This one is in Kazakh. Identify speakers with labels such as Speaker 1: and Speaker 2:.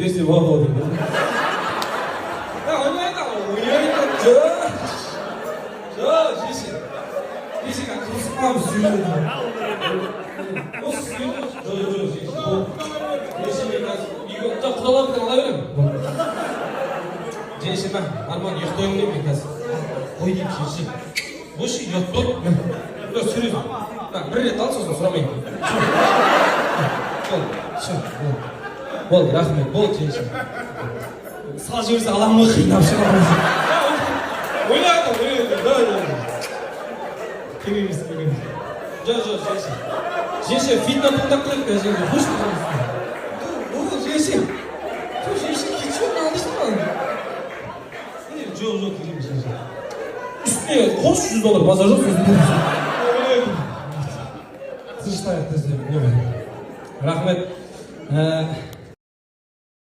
Speaker 1: Берсе болады ғой деймін. Ойнайды, ойнайды. Жоқ, жоқ, жеңше, жеңше, қырылысып қаламыз. Сүйеді осы, сүйеді. Жоқ, жоқ, жеңше, болды. Жеңше, мен қазір үйге, жоқ, құдалардікін ала беремін. Жеңше, мә, нормально ұйықтаймын деймін мен қазір. Қой деймін, жеңше, қойшы, ұят болды. Жоқ, серьезно, бір рет ал, сосын сұрамаймын. Болды, все, болды, болды, рахмет, болды, жеңше. Салып жіберсе, аламын ғой, қинап шығарамын. Ойнайды, ойнайды, да, да, керек емес, керек емес. Жоқ, жоқ, жеңше, жеңше, фитна туындап келеді қазір. Жеңше, қойшы, пожалуйста. Болды, жеңше. Жоқ, жеңше, кетші, алдыршы маған. Жоқ, жоқ, керек емес, жеңше. Үстіне қос 100 доллар, базар жоқ. Сосын тыныштайық, рахмет.